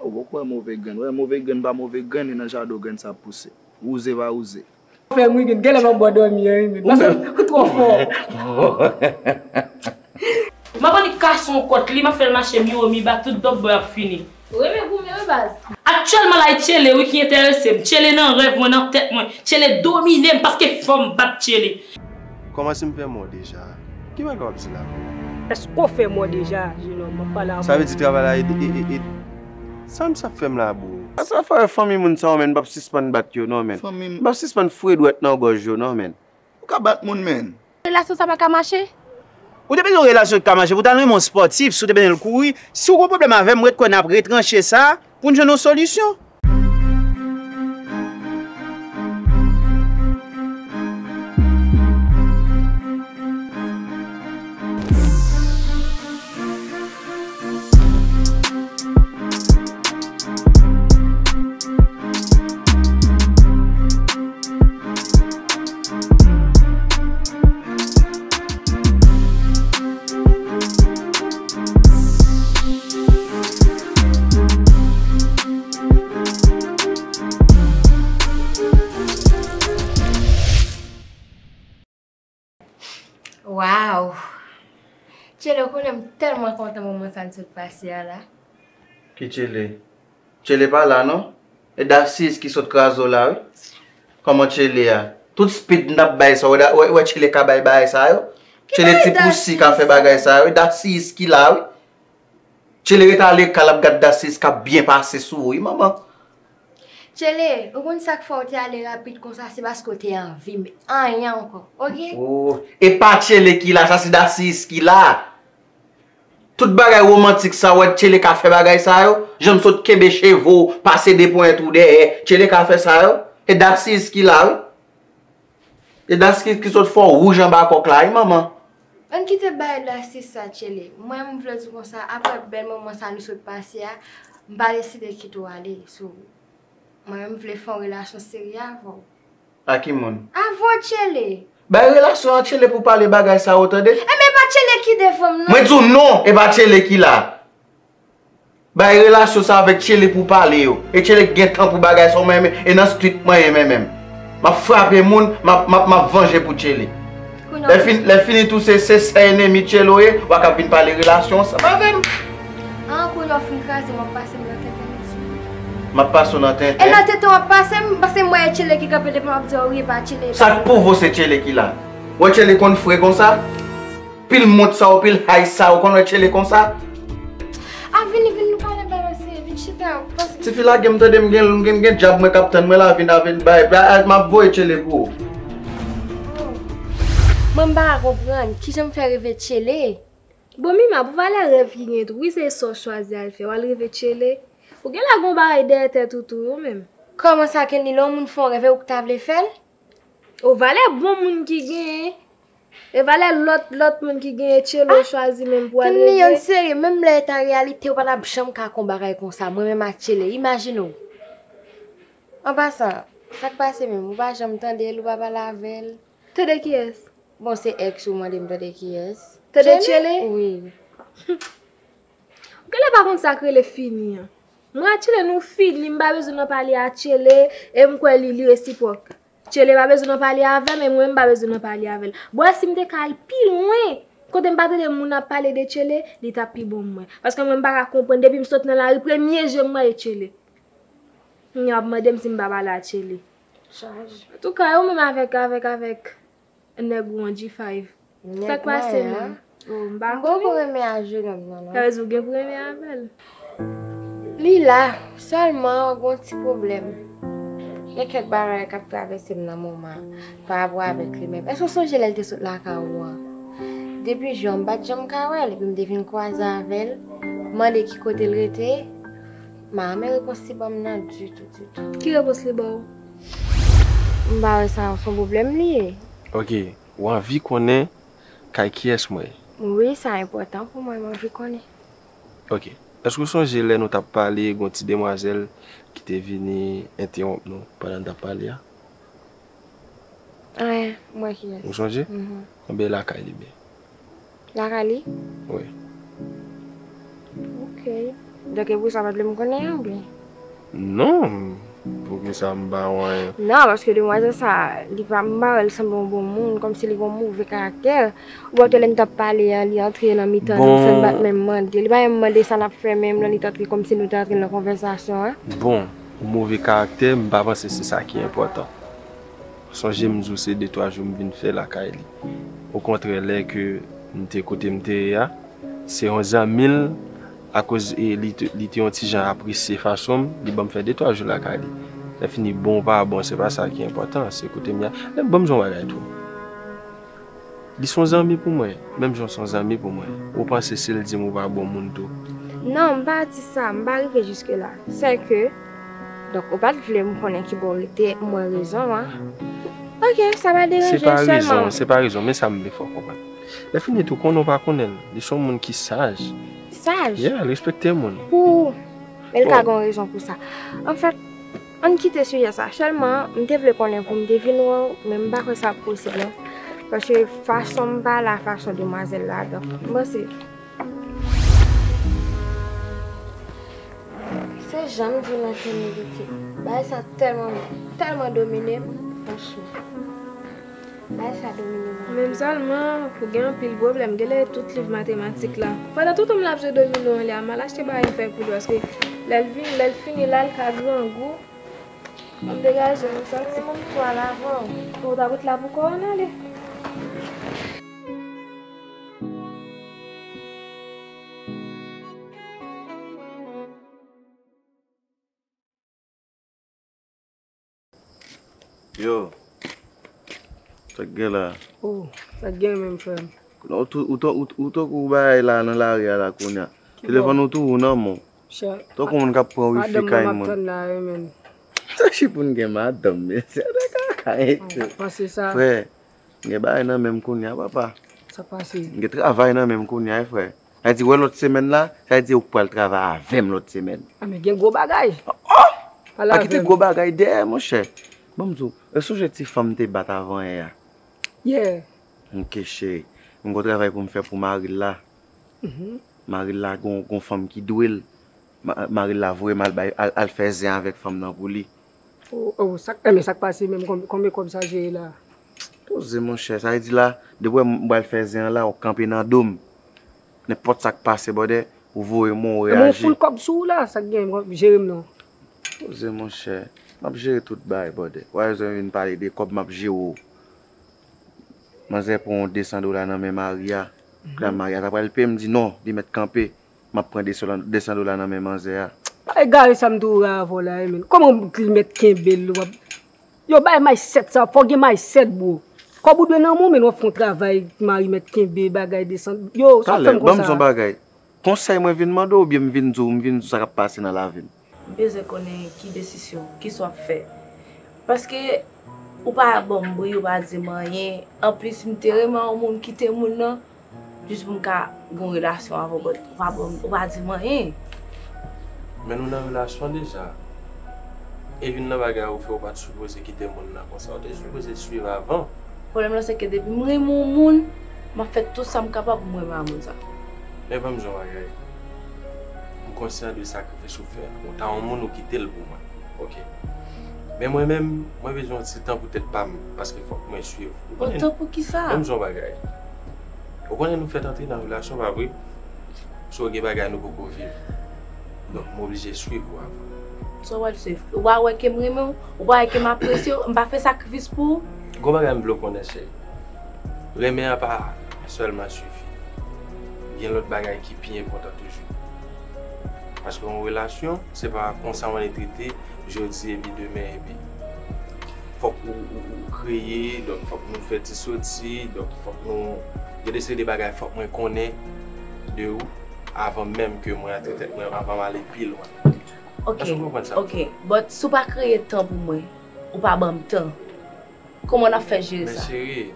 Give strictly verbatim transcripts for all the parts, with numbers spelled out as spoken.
Ou poko wè move grenn. Wè move grenn pa move grenn, e nan jaden w grenn sa ap pouse. Wouze pa wouze. Fè m ri, gen lè m ap bò dòmi an, wi, men. Paske ou twò fò. M ap annik kase yon kòt li, m ap fè l mache mi wo mi ba, tout dòk bòy ap fini. Ou renmen goumen, wi, baz. Aktyèlman la, e Tchele, wi, ki enterese m. Tchele nan rèv mwen, nan tèt mwen. Tchele domine m, paske fò m bat Tchele. Kòman si m fè mò deja? Ki bagay w ap di la? Èske w fè mò deja, jenòm? M ap pale avè w. Sa vle di travay la e, e, e, e, sa m sa fè m la, bro? Sa fè fanmi moun sa yo, men, m p ap sispann bat yo, non, men. Fanmi m. M p ap sispann foure dwèt nan gòj yo, non, men. Ou ka bat moun, men. Relasyon sa pa ka mache? Ou te bezwen yon relasyon ki ka mache, pou w ta renmen yon spòtif, si w te bezwen l kouri. Si w gen pwoblèm avè m, m ret kwè n ap retranche sa pou n jwenn yon solisyon. Waw! Tchele, ou konnen m tèlman kontan moman sa n sot pase a la. Ki Tchele? Tchele pa la non. E Dasis ki sot kraze w la wi. Kòman Tchele a? Tout speed n ap bay sa, w wè, wè Tchele ka bay bagay sa yo? Tchele ti pousi ka fè bagay sa yo, e Dasis ki la wi. Tchele ret ale kay la ap gad Dasis k ap byen pase sou ou wi manman. Tchele, ou konn sa k fè w te ale rapid konsa, se paske w te anvi, men anyen ankò, oke? Oh, e pa Tchele ki la, sa se Dasis ki la. Tout bagay womantik sa, w wè Tchele ka fè bagay sa yo, jan m sot kenbe cheve w, pase de ponyèt ou dèyè, Tchele ka fè sa yo, e Dasis ki la wi. E Dasis ki sot fè w wouj anba kòk la wi manman. Ann kite bay Dasis sa Tchele. Mwen m vle di w konsa, apre bèl moman sa nou sot pase a, m pa deside kite w ale. So, mwen menm m vle fè yon relasyon serye avè w. A ki moun? Avè w Tchele. Bay relasyon an Tchele pou pale bagay sa yo tande. Enben e pa Tchele ki devan m non. Mwen di w non, e pa Tchele ki la. Bay relasyon sa avèk Tchele pou pale yo. E Tchele k gen tan pou bagay sa w menm, e nan street mwen ye menm menm. M ap frape moun, m ap, m ap, m ap vanje pou Tchele. Lè fini, lè fini tou se, se sè enemi Tchele w ye, w a k ap vin pale relasyon ansanm avè m. An, kounye w fin kraze m, w ap pase m nan tenten mesye. M ap pase w nan tenten? E nan tenten w ap pase m, paske m wè e Tchele ki kanpe devan m ap di w wi e pa Tchele. Sa k pwouve w se Tchele ki la? W wè Tchele konn fre konsa? Pil mont sa yo, pil hay sa yo, konn wè Tchele konsa? A, vini, vini, nou pale bagay serye, vin chita, pase. Tifi lage m tande, m gen, m gen, m gen djab mwen k ap tann mwen la, vin, a, vin, bay, bay, m ap voye Tchele pou ou. Oh. Mwen m pa ka konprann kijan m fè reve Tchele. Bon, Mima, pou valè rèv ki gen tou, wi, se sa w chwazi al fè, w al reve Tchele. Ou genlè gen yon bagay dèyè tèt ou tou, wi, ou menm. Kòman sa, Kenly, lè yon moun fè yon rèv, e ou k ta vle fè l? O, valè bon moun ki genyen. E valè lòt, lòt moun ki genyen Tchele w chwazi menm pou al rele. Kenly, ann serye, menm lè e ta reyalite, ou pa t ap janm ka konn bagay konsa. Mwen menm ak Tchele, imajine w. An pasan, sa k pase menm? Ou pa janm tande l, ou pa pale avè l. Tande kiyès? Bon, se èks ou mande m tande kiyès. Tande Tchele? Wi. Ou genlè pa konn sa k rele fini an. Mwen ak Tchele nou fini, m pa bezwen nan pale a Tchele, e m kwè li, li resipwòk. Tchele pa bezwen nan pale avè m, e mwen m pa bezwen nan pale avè l. Bon, si m te ka al pi lwen, kote m pa tande moun ap pale de Tchele, li t ap pi bon mwen. Paske mwen m pa ka konprann, depi m sot nan lari, premye je m wè e Tchele. Kounye a w ap mande m si m pa pale a Tchele. Antouka, e ou menm avèk, avèk, avèk nèg ou an G five. Sa k pase menm? Oh, m pa konnen. M poko renmen a jenòm nan non. Sa vle di ou gen pou renmen avè l. Li la, sèlman gen yon ti pwoblèm. Gen kèk bagay k ap travèse m nan moman pa rapò avèk li menm. Èske w sonje lè l te sot lakay ou an? Depi jou a m pa t janm ka wè l, epi m te vin kwaze avè l, mande ki kote l rete, m pa renmen repons li ban m nan ditou, ditou. Ki repons li ba w? M pa wè sa se yon pwoblèm li ye. Ok, ou anvi konnen kay kiyès mwen ye? Wi, sa enpòtan pou mwen, m anvi konnen. Ok, èske w sonje lè nou t ap pale, gen yon ti demwazèl ki te vini entewonp nou pandan n t ap pale a? Wi, m wè kiyès. Ou sonje? Mhm. Enben, e lakay li menm. Lakay li? Wi. Ok. Donk, e pou sa w pa t vle m konnen an, oubyen? Non, poukisa m pa wè anyen? Non, paske demwazèl sa, li pa, m pa wè l sanble yon bon moun, kòmsi li gen yon move karaktè. Ou pa wè lè n t ap pale an, li antre nan mitan nou san n pa t menm mande. Li pa menm mande sa n ap fè menm, lè li t antre kòmsi nou te antre nan konvèsasyon an. Bon, yon move karaktè, m pa panse se sa ki enpòtan. Sonje m di w se de twa jou m vin fè lakay li. Okontrè, lè ke m te kote m te ye a, se yon zanmi l, akoz e, li, te- li te yon ti jan apresye fason m, li ban m fè de twa jou lakay li. Lè fini, bon ou pa bon, se pa sa ki enpòtan, se kote m ye a. Lè ban m di w yon bagay tou. Li se yon zanmi pou mwen, menm jan w se yon zanmi pou mwen. Ou panse si l di m ou pa bon moun tou? Non, m pa di sa, m pa rive jiske la. Sèke, donk, ou pa t vle m konnen ki bò w rete, m wè rezon an. Ok, sa pa deranje Se pa sèlman. Rezon, se pa rezon, men sa m vle fè w konprann. Lè fini tou, konnen w pa konnen l, li se yon moun ki saj. Saj? Yeah, l respekte moun. Pou ou, men l ka gen yon rezon pou sa. Anfèt, ann kite sijè sa. Sèlman, m te vle konnen pou m te vin wè w, men m pa kwè sa ap posib non. Paske fason m pale a, fason demwazèl la, donk, m panse. Se jan m di w nan tèm negatif. Bagay sa tèlman, tèlman domine m, franchman. Bagay sa domine m. Menm sèlman, ou gen anpil pwoblèm. Genlè tout liv matematik la. Pandan tout tan m la ap jwe domino an, li a m al achte bagay m fè pou li. Paske lè l vin, lè l fini la, l ka grangou. An m degaje m, m santi m tou al avan w. Ou ta ret la pou kò w, ann ale. Yo, sa k gen la? Oh, sa k gen menm, frè m? Ou tou- ou tou- ou- ou tankou bagay la nan lari a la kounye a. Telefòn ou tou ou nan men w. Tankou moun k ap pran wifi kay moun. Tann la wi menm. Sa ki pou n gen madanm mesye, de kaka etou. Pase sa. Frè, m gen bagay nan men m kounye a, papa. Sa pase? M gen travay nan men m kounye a, frè. Sa di, wè lòt semèn la, sa di ou pral travay avè m lòt semèn. A men gen gwo bagay. Pa kite gwo bagay dèyè, monchè. Ban m di w, e sonje ti fanm te bat avan yè a? Yeah. Ok, cheri. M gon travay pou m fè pou mari l la. Mari l la gon, gon fanm ki dwe l. Ma- Mari l la voye m al bay, al, al fè zen avèk fanm nan pou li. Oh, oh, sa, eh, men sa k pase menm, konbyen, konbyen kòb sa jere la? Poze, monchè. Sa vle di la, depi m pral fè zen an la, ou kanpe nan do m. Nenpòt sa k pase, brother, ou voye m, ou Epi ou reyaji. Full kòb sou ou la, sa k gen, jere m non. Poze, monchè. M ap jere tout bagay, brother. Ou pa bezwen vin pale de kòb, m ap jere w. Manzè pran yon de san dola nan men mari a. Kounye a mari a ta pral peye, m di non, li mèt kanpe. M ap pran de san, de san dola nan men manzè a. Pa egare sa m te wè avè w la, wi, men. Kòman li mèt kenbe l, w ap Yo, bay mindset sa, fò w gen mindset, bro. Kòb ou dwe nan men w, men w ap fè yon travay, mari mèt kenbe, bagay desann. Yo, sa ap fè m konsa. Talè, ban m di w yon bagay. Konsèy mwen vin mande w oubyen m vin di w, m vin di w sa k ap pase nan lavi m? M bezwen konnen ki desisyon, kisa w ap fè. Paske ou pa ban m bri, ou pa di m anyen. Anplis, m te renmen yon moun kite moun nan, jis pou m ka gen yon relasyon avè w, but ou pa ban m, ou pa di m anyen. Men nou nan relasyon deja. E youn nan bagay ou fè, ou pa t sipoze kite moun nan konsa. Ou te sipoze swiv avan. Pwoblèm lan se ke depi m renmen yon moun, m ap fè tout sa m kapab pou m renmen a moun sa. Men ban m di w yon bagay. M konsyan de sakrifis ou fè. Ou ta yon moun ou kite l pou mwen. Ok. Men mwen menm, mwen bezwen yon ti tan pou tèt pa m, paske fòk mwen swiv. Ou konnen. Yon tan pou kisa? Ban m di w yon bagay. Ou konnen nou fèk antre nan relasyon, pa vre? So, gen bagay nou poko viv. Donk, m oblije swiv ou avan. Sa w al swiv? Ou pa wè ke m renmen w? Ou pa wè ke m apresye w? M pa fè sakrifis pou ou? Gon bagay m vle w konnen, cheri. Renmen an pa sèlman sifi. Gen lòt bagay ki pi enpòtan toujou. Paske yon relasyon, se pa konsa w annik rete jodi epi demen epi. Fòk ou, ou, ou kreye, donk fòk nou fè ti soti, donk fòk nou, gen de seri de bagay fòk mwen konnen de ou avan menm ke mwen antre tèt mwen, avan m ale pi lwen. Ok, Èske w konprann sa m di w? Ok, but si w pa kreye tan pou mwen, ou pa ban m tan, kòman n ap fè jere Men sa? Cheri,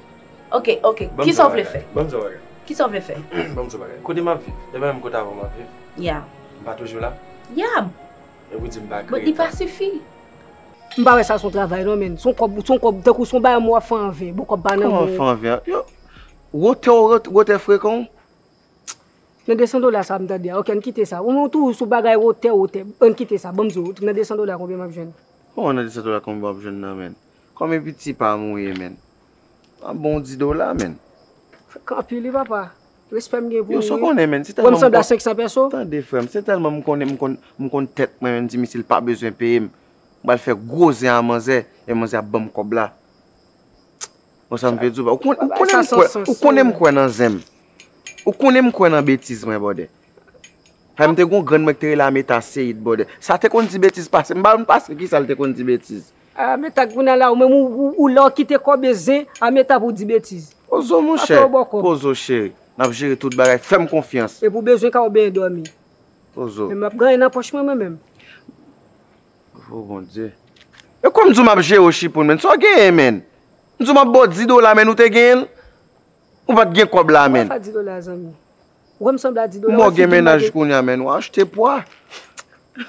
Ok, ok, kisa w vle fè? Ban m di w yon bagay. Kisa w vle fè? Ban m di w yon bagay. Kote m ap viv? E pa menm kote avan m ap viv? Ya. M pa toujou la? Ya. E pou di m pa But kreye li pa tan. Sifi. M pa wè sa se yon travay non, men. Se yon kòb, se yon kòb, tankou se yon bagay mwen w ap fè anven. Bon, kòb pa nan men w. Kòman fè anven? Yo, wotè w, wotè frekan w. Nan de san dola sa m tande a, ok, ann kite sa. Ou menm ou toujou sou bagay wotè, wotè. Ann kite sa, ban m di w, nan de san dola konbyen m ap jwenn? Bon, nan de san dola konbyen w ap jwenn nan, menn? Kòman piti pa m ou ye, menn? An bon di dola, menn. Fèk anpil wi, papa. Respè m gen pou ou. Yo, sa w konnen, menn, se tèlman. Wè m sanble a senk san pèso? Tande, frè m, se tèlman m konnen, m konn, m konn tèt mwen, menm, di misye l pa bezwen peye m. M pral fè gwo zen a manzè, e manzè ap ban m kòb la. Bon, sa m vle di w, ou konn, ou konnen m kwè, ou konnen m kwè nan zen m. Ou konnen m kwè nan betiz mwen, brother. Sa m te gon grann mwen ki te rele Ameta Seyid, brother. Sa te konn di betiz pase m, m pa konn pase kisa l te konn di betiz. Ah, Ameta, kounye a la, ou menm, ou, ou, ou lè w kite kòbe zen, Ameta pou di betiz. Pozo, monchè. Pozo, cheri. N ap jere tout bagay. Fè m konfyans. Epi w bezwen ka w benyen dòmi. Pozo. Men m ap gen anyen nan pòch mwen, mwen menm. Oh, Bondye. E kòm di w m ap jere w, Chipoun, menn. Sa w genyen, menn? M di w m ap ba w di dola, menn, ou te genyen l? Ou pa t gen kòb la, menn. Ou pa di dola, zanmi. Ou wè m sanble a di dola. M wè w gen mennaj kounye a, menn. Ou achte pwa.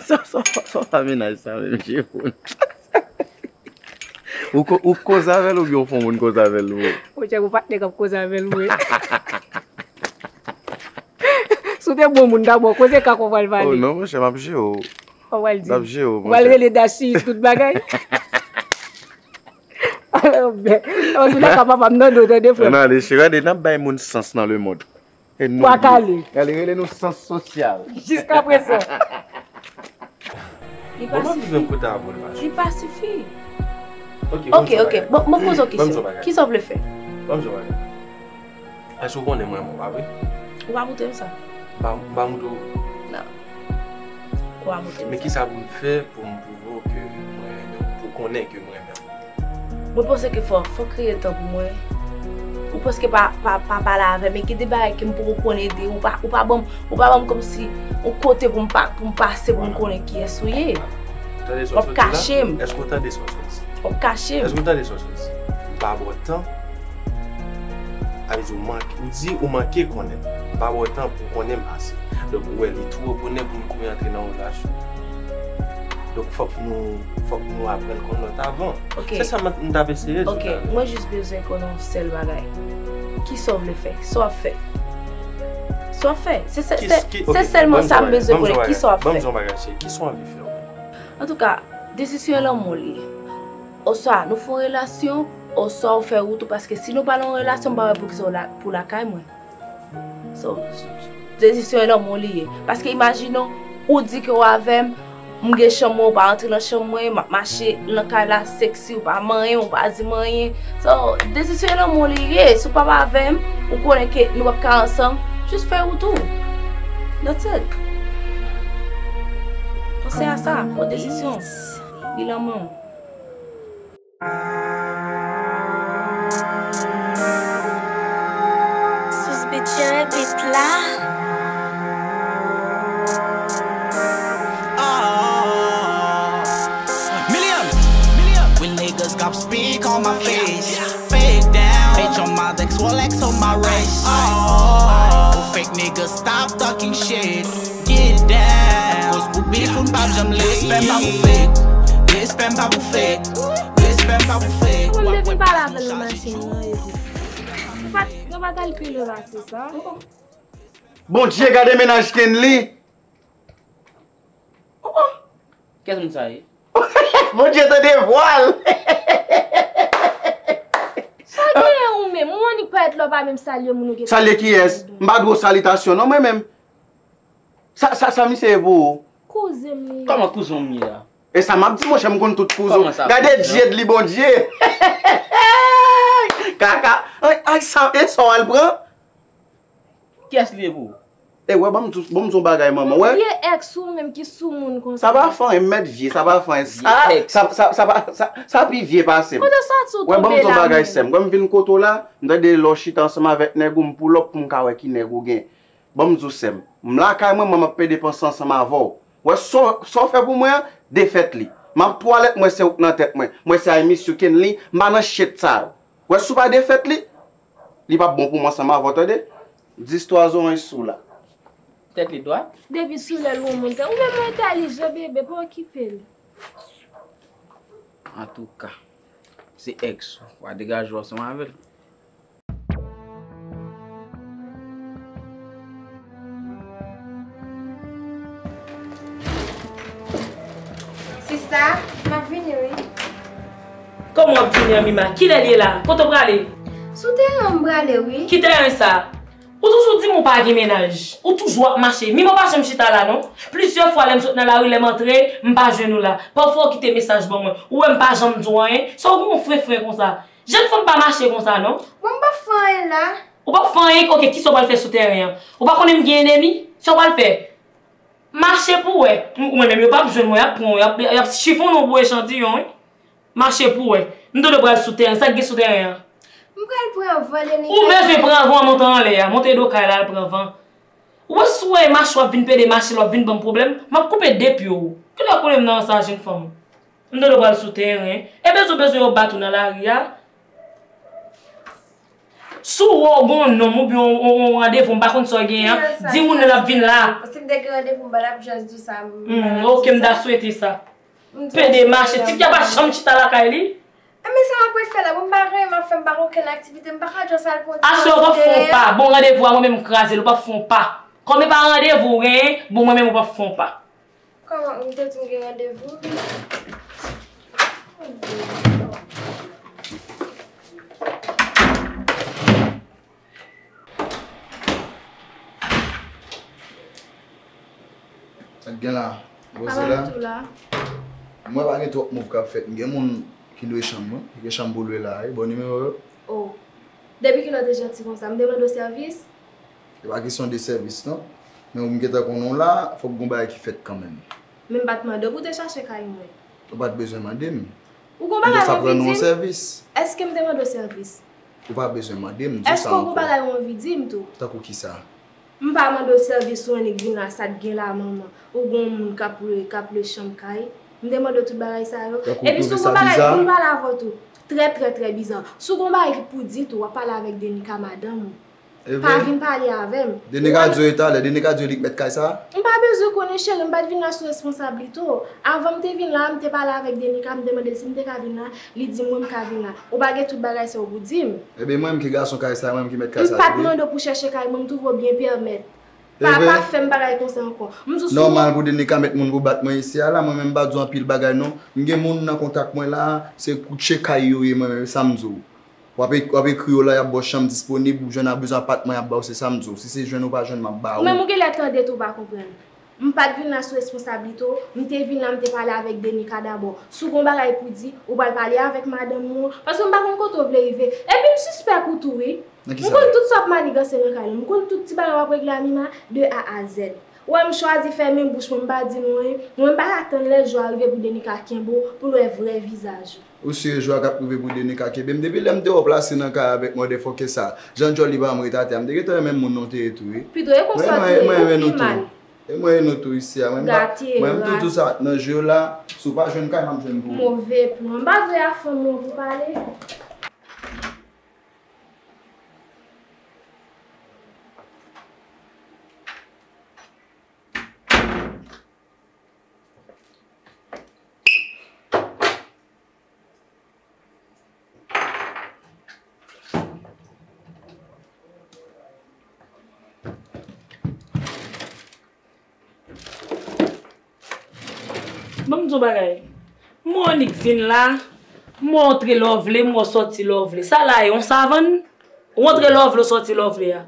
Sa, sa, sa, sa, sa mennaj sa, menm, Chipoun. Ou ko-, ou koze avè l oubyen w fè yon moun koze avè l vre? Monchè, gon patnè k ap koze avè l vre. Si w te bon moun dabò, koze ka konprann pale. Oh non, monchè, m ap jere w. Ou pral di. M ap jere w, monchè. Ou pral rele Dachi tout bagay. Antoulèka, papa m nan do, tande, frè m. Ann ale, cheri, gade, n ap bay moun sans nan lemonn. E nou. Pwa kale. Gade, rele nou sans sosyal. Jiskaprezan. Li pa sifi. Li pa sifi. Ok, ok. Bon, mwen poze w kesyon. Kisa w vle fè? Ban m di w bagay. Èske w konnen mwen renmen w, pa vre? Ou pa montre m sa. M pa, m pa montre w? Non. Ou pa montre m sa. Men kisa pou m fè pou m pwouve w ke mwen renmen w, pou w konnen ke mwen renmen w? Mwen panse ke fò, fò w kreye tan pou mwen. Ou prèske pa, pa, pa pale avè m, e gen de bagay ke m poko konn ede w, ou pa, ou pa ban m, ou pa ban m kòmsi yon kote pou m pa, pou m pase, pou m konnen kiyès ou ye. W ap kache m. Èske w tande sa w sot di? W ap kache m. Èske w tande sa w sot di? M pa ba w tan. Sa vle di ou manke, ou di ou manke konnen m. M pa ba w tan pou w konnen m ase. Donk, ou wè, li twò bonè pou m kouri antre nan yon relasyon. Donk, fòk nou, fòk nou aprann konn lòt avan. Ok. Se sa m, m t ap eseye di w talè. Ok, mwen jis bezwen konnen yon sèl bagay. Kisa w vle fè? Sa w ap fè? Sa w ap fè? Se, se, se, se sèlman sa m bezwen konnen. Kisa w ap fè? Ban m di w yon bagay, cheri. Kisa w anvi fè, ou menm? Antouka, desizyon lanmou li ye. Oswa nou fè yon relasyon, oswa w fè wout ou, paske si nou pa nan yon relasyon, m pa wè poukisa w la, pou lakay mwen. So, desizyon e lanmou li ye. Paske imajine w, ou di ke w avè m, m gen chanm mwen, ou pa rantre nan chanm mwen, m ap mache nan kay la seksi, ou pa manyen m, ou pa di m anyen. So, desizyon e lanmou li ye. Si w p ap avè m, ou konnen ke nou p ap ka ansanm, jis fè wout ou. That's it. Panse a sa, pran desizyon. Li lanmou. Sous Beat jere beat la. Million. Real niggas got speak on my face. Fake down. Bitch on my Dex, Rolex on my wrist. Oh, fake niggas, stop talking shit. Get down. Akoz pou beef ou n p ap janm leve. Respè m pa pou fake. Respè m pa pou fake. Respè m pa pou fake. Mwen m te fin pale avè l nan machin nan epi. Nou pa, nou pa t al pi lwen pase sa. Bondye, gade mennaj Kenly. Oh, oh. Kiyès moun sa ye? Bondye tande vwa l. Sa w genyen ou menm? Ou annik parèt la, w pa menm salye moun ou gentan. Salye kiyès? M pa dwe w salitasyon non, mwen menm. Sa, sa, sa misye ye pou ou? Kouzen m li ye. Kòman kouzen w m ye a? E sa m ap di, monchè, m konn tout kouzen w. Kòman sa, kouzen? Gade djed li, Bondye. Kaka. Ay, ay, sa, e sa w al pran? Kiyès li ye pou ou? E wè, ban m di, ban m di yon bagay, manman, wè. Ou vye èks ou menm ki sou moun konsa. Sa pa fè anyen, m mèt vye, sa pa fè anyen. Sa, sa, sa, sa pa, sa, sa pi vye pase m. Kote sa sou tonbe la menm? Wè, ban m di yon bagay, sè m. Wè, m vin kote w la, m tande lè w chita ansanm avèk nèg ou, m pull up pou m ka wè ki nèg ou gen. Ban m di w, sè m. M lakay mwen, mwen m ap peye depans ansanm avè w. Wè, sa w, sa w fè pou mwen an, defèt li. M ap twalèt, m wè se ou k nan tèt mwen. M wè se ay misye Kenly, m pa nan shit sa yo. Wè, si w pa defèt li, li p ap bon pou mwen ansanm avè w, tande? Dis twa zoranj sou la. Tèt li dwat? Depi sou lèl ou moun tè. Ou menm ou entèlijan, bebe, pa okipe l. Antouka, se èks ou, w a degaje w ansanm avè l. Kòman w ap vini an, Mima? Kilè l ye la? Kote w prale? Sou teren an m prale, wi. Ki teren sa? Ou toujou di m ou pa gen mennaj. Ou toujou ap mache. Mima pa janm chita la, non. Plizyè fwa, lè m sot nan lari, lè m antre, m pa jwenn ou la. Pafwa, ou kite mesaj ban mwen. Ou wè m pa janm di w anyen. Sa w gen yon frenfren konsa? Jèn fanm pa mache konsa, non. Bon, m pa fè anyen la. Ou pa fè anyen? Oke, kisa w pral fè sou teren an? Ou pa konnen m gen enemi? Sa w pral fè? Mache pou w wè. M- Mwen menm, yo p ap jwenn mwen, y ap pran w, y ap, y ap chifonnen w pou echantiyon, wi. Mache pou w wè. M tande w pral sou teren. Sa k gen sou teren an? M pral pran van, Denika. Ou bezwen pran van, monte anlè a. Monte do kay la, al pran van. Ou wè si w wè mache w ap vin pede mache, l w ap vin ban m pwoblèm, m ap koupe de pye w. Kilè w konnen m nan sa, jèn fanm? M tande w pral sou teren. E bezwen, bezwen yo bat ou nan lari a. Si w wè w gen yon nonm oubyen yon, yon, yon randevou, m pa konn sa w gen an, di moun nan l ap vin la. Si m te gen randevou, m pa t ap jis di w sa. Hmm, oke, m ta swete sa. Pede mache. Tifi a pa janm chita lakay li. Ebyen, sa m ap ret fè la? Bon, m pa gen anyen m ap fè, m pa gen okenn aktivite, m pa ka jis al pran ti pòz sou teren an. Aswè, w p ap fè yon pa. Bon, randevou a, mwen menm, m kraze l, ou p ap fè yon pa. Kòm e pa randevou w genyen, bon, mwen menm, ou p ap fè yon pa. Kòman, ou te di m gen randevou? Sa k gen la? Papa m tou la. M wè pa gen twòp move k ap fèt. M gen moun ki lwe chanm mwen. Ki gen chanm pou lwe la, wi. Bon nimewo yo. Oh. Depi kilè w te janti konsa? M te mande w sèvis? E pa kesyon de sèvis, non. Men ou m gentan konnen w la, fòk gon bagay ki fèt kanmenm. Men m pa t mande w pou w te chache kay mwen. Ou pa t bezwen mande m. Ou gon bagay w anvi di m? Èske m te mande w sèvis? Ou pa bezwen mande m, m di w sa ankò. Èske w gon bagay w anvi di m tou? Tankou kisa? M pa mande w sèvis, ou annik vin la, sa k gen la, manman? Ou gon moun k ap lwe, k ap lwe chanm kay? M te mande w tout bagay sa yo. Epi si w gon bagay pou m pale avè w tou, trè, trè, trè biza. Si w gon bagay pou di tou, w ap pale avèk Denika, madanm ou. Pa vin pale avè m. Denika di w e talè, Denika di w li k mèt kay sa? M pa bezwen konnen, cheri, m pa t vin la sou responsablite w. Avan m te vin la, m te pale avèk Denika, m te mande l si m te ka vin la, li di m wi, m ka vin la. Ou pa gen tout bagay sa yo pou di m? Ebyen, mwen menm ki gason kay sa, mwen menm ki mèt kay sa tou, wi. M pa t mande w pou chèche kay mwen, m twouve w byen pèmèt. Pa, pa fè m bagay konsa ankò. M di w si w... Nòmal pou Denika met moun pou bat mwen isi a la, mwen menm m pa di w anpil bagay non. M gen moun nan kontak mwen la, se koutje kay yo ye mwen menm, e sa m di w. W ap e-, w ap ekri yo la, y ap ba w chanm disponib, ou jwenn a bezwen apatman, y ap ba w, se sa m di w. Si se jwenn ou pa jwenn, m ap ba ou. Ou menm ou genlè tande tou, ou pa konprann. M pa t vin la sou responsablite w, m te vin la, m te pale avèk Denika dabò. Si w gon bagay pou di, ou pral pale avèk madanm ou, paske m pa konn kote w vle rive. Epi m sispèk ou tou, wi. M konn tout sa w ap maniganse nan kay la, m konn tout ti bagay w ap regle a Mima, de A a Z. Ou wè m chwazi fèmen bouch mwen, m pa di nou anyen. Mwen m pa ka tann lè jou a rive pou Denika kenbe w, pou l wè vrè vizaj ou. Ou si e jou a k ap rive pou Denika kenbe m? Depi lè m te wè w plase nan kay avèk motherfucker sa, jan djòl li pa janm ret atè a, m te gentan renmen moun nan w te ye tou, wi. Pito e konsa w te ye, ou pi mal. E mwen e nou tou isi a. Mwen m pa, mwen m tou di w sa nan je w la, si w pa jwenn kay, m ap jwenn pou ou. Move plan. M pa vle a fanm nan pou pale. Ban m di w bagay. M wè w annik vin la, m wè w antre lè w vle, m wè w sòti lè w vle. Sa la e yon savann? Ou antre lè w vle, w sòti lè w vle a.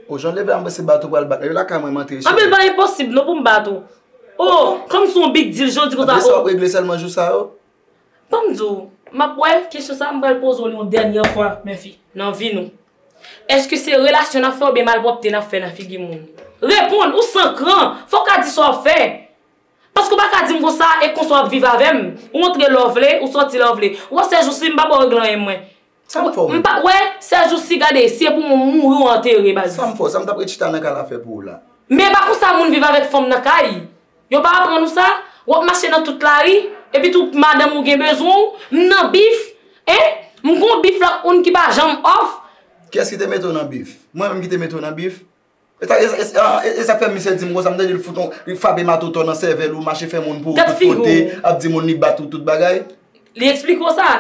O, jan w leve a, m panse bat ou pral bat. Yo lakay mwen, m antre isi. Anben, l pa enposib non pou m bat ou. O, kòmsi w yon big deal, jan w di konsa, o. Sa w ap regle sèlman jou sa yo? Ban m di w, m ap wè, kesyon sa a, m pral poze w li yon dènyè fwa, men fi, nan vi nou. Èske se relasyon n ap fè oubyen malpwòpte n ap fè nan figi moun? Reponn, ou san kran, fò w ka di sa w ap fè. Paske w pa ka di m konsa, e konsa w ap viv avè m. Ou antre lè w vle, ou sòti lè w vle. Ou wè sèjousi, m pa ba w regle anyen mwen. Sa m fè w menm? M pa, wè, sèjousi, gade, si e pou mwen mouri, w antere, baz. Sa m fè w? Sa m t ap ret chita nan kay la fè pou ou la? Men e pa konsa moun viv avèk fanm nan kay. Yo pa aprann ou sa? W ap mache nan tout lari, epi tou madanm ou gen bezwen w, m nan bif, en? M gon bif lòt moun ki pa janm off. Kiyès ki te mete w nan bif? Mwen menm ki te mete w nan bif? E sa, e sa, e sa, e, e sa k fè misye di m konsa, m tande l fout on, li frape mato tò nan sèvèl ou, mache fè moun pou ou tout kote, ap di moun li bat ou tout bagay. Li eksplike w sa?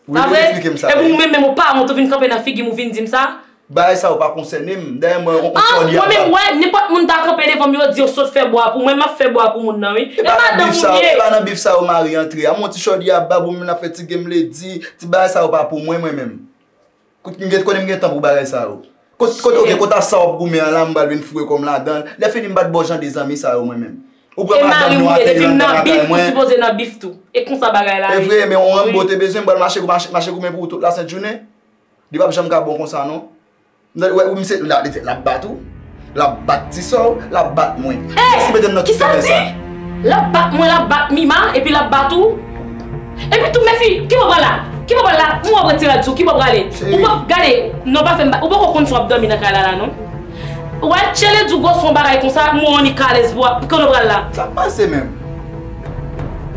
Wi, li eksplike m sa. Epi ou menm, menm ou pa wont ou vin kanpe nan figi m, ou vin di m sa? Bagay sa yo pa konsène m. Dayè mwen, on, on chòdi ap bab. Mwen menm, wè, nenpòt moun ta kanpe devan m, yo di yo sot fè bwa pou mwen, m ap fè bwa pou moun nan, wi. E pa nan bif sa yo, e pa nan bif sa yo mari antre. A, m on ti chòdi ap bab, ou menm n ap fè ti game lady, ti bagay sa yo pa pou mwen, mwen menm. Kote m gen, kote m gen tan pou bagay sa yo. Kote, kote, ok, kote a sa w ap goumen an la, m pral vin foure kò m ladan l. Lè fini, m pa t ba w jan de zanmi sa yo, mwen menm. Ou pran madanm nou ateri anndan lakay mwen. E mari m ye, depi m nan bif, ou sipoze nan bif tou. E konsa bagay la ye. E vre, men on Rambo te bezwen, m pral mache, mache, mache goumen pou ou tout lasent jounen. Li p ap janm ka bon konsa non. Nan, wè, ou misye, l ap, l ap bat ou, l ap bat ti sè w, l ap bat mwen. Kiyès ki mete m nan tout gade sa? L ap bat mwen, l ap bat Mima, epi l ap bat ou. Epi tou, men fi, ki bò w pral la? Ki bò w pral la? Mwen w ap retire di w, ki bò w prale? Ou p ap gade, non, pa fè m ba, ou poko konn si w ap dòmi nan kay la la non. Ou wè, tchele di w gwo son bagay konsa, mwen w annik alèz pou, pou kote w pral la? Sa pase menm.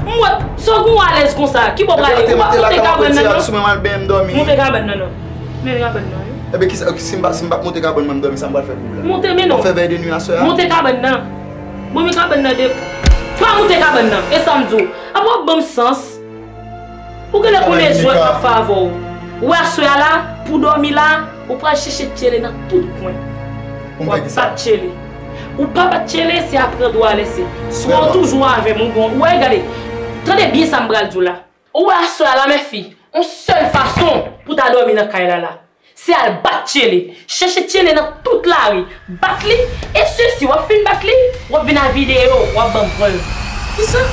Mwen, sa w gen w alèz konsa, ki bò w prale? Ou p ap monte kabann nan non. Sou mwen m al benyen m dòmi. Monte kabann nan non. Men kabann nan wi. Ebyen kisa, si m pa, si m pa monte kabann mwen m dòmi, sa m pral fè pou ou la? Monte men non. W ap fè vèy de nwi aswè a? Monte kabann nan. Bon men kabann nan de. Pa monte kabann nan. E sa m di w. Apa w ap ban m sans. Ou genlè konnen jwèt m ap fè avè w. Ou wè aswè a la, pou w dòmi la, ou pral chèche tchele nan tout kwen. W ap bat tchele. Ou pa bat tchele, se a pran dwa lèse. Swa w toujou avè m, ou bon. Ou wè, gade. Tande byen sa m pral di w la. Ou wè aswè a la, men fi, yon sèl fason pou w ta dòmi nan kay la la, se al bat tchele. Chèche tchele nan tout lari. Bat li, e sesi, w ap fin bat li, w ap vin a videyo, w ap ban m prèv. Kisa?